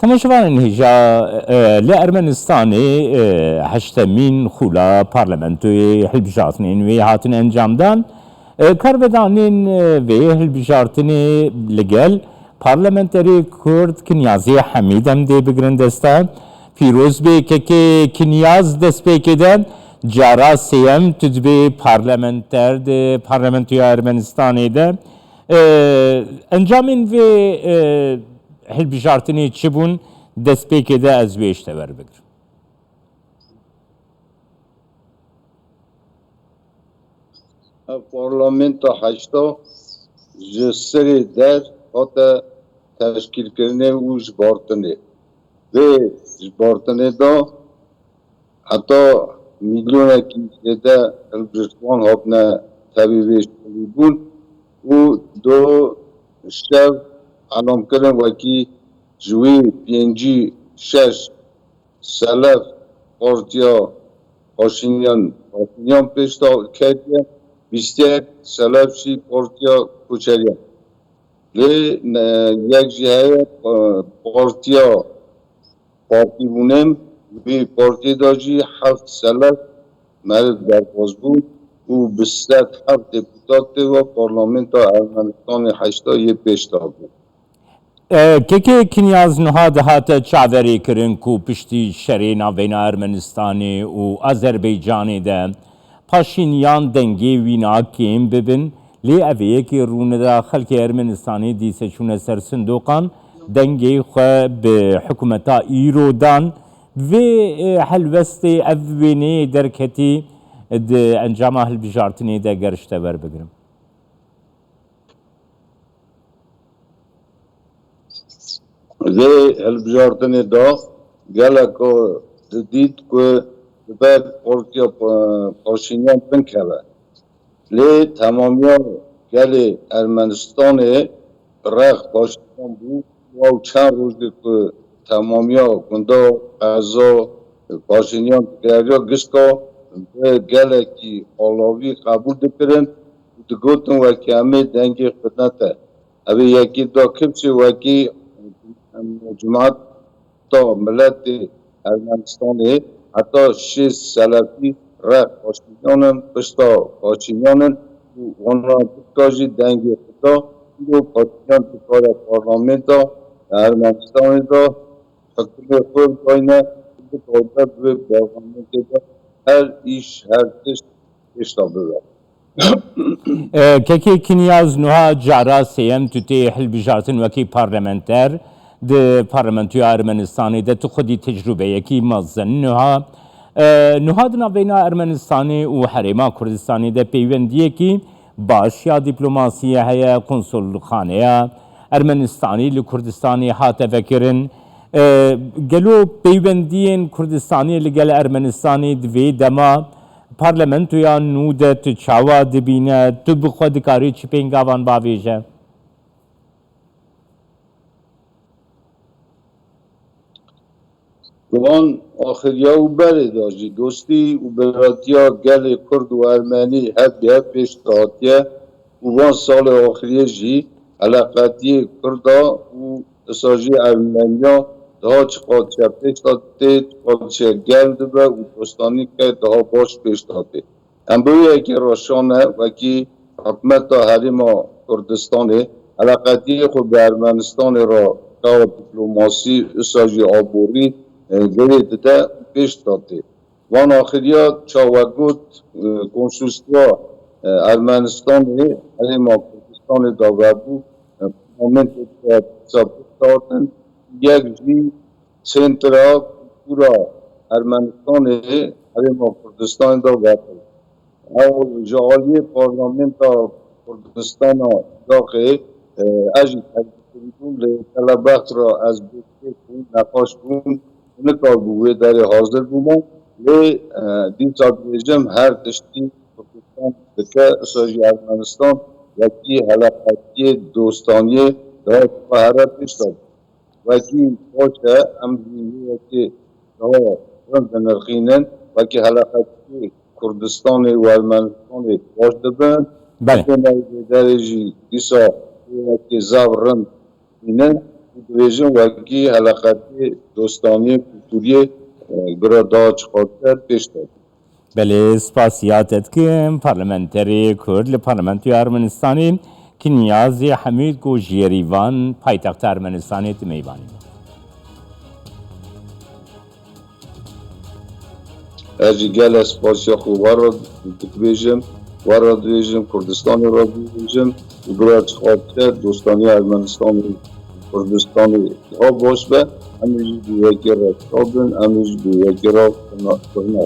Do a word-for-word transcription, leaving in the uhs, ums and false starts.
Temaşevanên hêja, e, li Ermenistanê, e, heştemîn xûla parlamentoyê hilbijartinên wê hatin encamdan. E, karvedanên, e, vê hilbijartinê li gel parlamenterê Kurd Kinyazê Hemîd em dê bigirin desta. Pîroz bê kekê Kinyaz destpêkê de cara sêyem tu dibê parlamenter di parlamentoya Ermenistanê de. E, encamên vê, e, hilbijartinê çi bûn? Destpêkê de ez wê ji te werbigirim. Ev parlamenta heşta ji serê der hate teşkîlkirinê û ji bartinê. Vê ji bartinê de heta milyonekî zêde hilbijartin hatine tevî vê şixulî bûn û do şev elamkirin wekî ji wî pêncî şeş selef partiya Paşinyan, Paşinyan pêş de ketiye, bîst yek selef jî partiya Koçeriyan. Lê, e, yek jî heye, e, partiya Partî bûnên, vî partiyê de jî heft selef meriv derbas bû û bi sed heft deputatê ve parlamenta Ermenistanê heşta yê pêş de bû. E, Kekê Kinyaz niha dihate çaverêkirin ku piştî şerê navbeyna Ermenistanê û Azerbaycanê de Paşinyan dengê wî na kêm bibin, lê ev ê yekê rûneda xelkê Ermenistanê dîse çûne ser sindoqan, dengê xwe bi hikûmeta îro dan. Vê, e, helwestê, ev wêneyê derketî di encama hilbijartinê de ger ji te werbigirim. Vê hilbijartinê de gelek didît ku dibe partiya Pa-, Paşinyan binkeve. Lê temamiya gelê Ermenistanê rex Paşinyan bû. Ew çend rojê ku temamiya gunda qeza Paşinyan digeriya giska bi gelekî alavî qebûl dikirin û digotin wekî em ê dengê xwe nete. Ev ê yekî da kifşê wekî cemaeta miletê Ermenistanê heta şêst selefî rex Paşinyan in, pişta Paşinyan in û wana dika jî dengê xwe da. Îro Paşinyan dikare parlamenta Ermenistanê de hikûmê xwe dayne, dikare bi vê parlamentê de her îş, her tişt pêşta bibe. E, Kekê Kinyaz, niha cara sêyem tu tê hilbijartin wekî parlamenter di parlamentoya Ermenistanê de, tu xwedî tecrûbeyekî mezin niha. E, niha di navbeyna Ermenistanê û Herêma Kurdistanê de peywendiyekî baş ya dîplomasiyê heye, konsulxaneya Ermenistanê li Kurdistanê hate vekirin. E, gelo peywendiyên Kurdistanê li gel Ermenistanê di vê dema parlamentoya nû de tu çawa dibîne? Tu bi xwe dikarî çi pêngavan bavêje? Di van axiriya û berê de jî dostî û biratiya gelê Kurd û Ermenî hev bi hev pêş de hatiye û van salê axiriyê jî eleqetiyê Kurda û disa jî Ermeniya daha çiqas çe pêş de tê, çiqas çe germ dibe û dostanîke daha baş pêş de tê. Em bi wê yekê re şane wekî hikûmeta Herêma Kurdistanê eleqetiyê xwe bi Ermenistanê re çawa dîplomasî, wisa jî aborî, e, girê dide û pêş de tê. Van axiriya çawa got, e, konsulswa, e, Ermenistanê Herêma Kurdistanê de vebû, e, parlamentê de dîsa pêk hatin, yek jî Sentra Kultura Ermenistanê Herêma Kurdistanê de vekirin. Ew ji aliyê Parlamenta Kurdistana Iraqê, e, ez jî tevlî kirîbûm, lê telebext re ez bêkêf bûm, neqaş bûm, nikaribû wê derê hazir bûma. Lê, e, dîsa dibêjim her tiştî Kurdistan dike, isa jî Ermenistan wekî heleqetiyê dostaniyê daha xwe here pêş de. Wekî baş e, em jî wê yekê daha rind dinirxînin, wekî heleqetiyê Kurdistanê û Ermenistanê baş dibin. Belê. Di navê derê jî dîsa wê yekê zaf rind bînin û Dibêjin wekî heleqetê dostaniyê kulturiyê, e, gura daha çiqasî pêş de. Belê, spasiya te dikim. Parlamenterê Kurd li Parlamentoya Ermenistanê Kinyazê Hemîd ku ji Yerîvan, paytexta Ermenistanê, tu mêvanî. Ez jî gelek spasiya xwe we re dibêjim, we re dibêjim, Kurdistanê re dibêjim. Gura çiqasî dostaniya Ermenistanê Kurdistanê ha baş be, em ê jî bi yekê re çaw bin, em ê jî bi yekê re firna-, firna.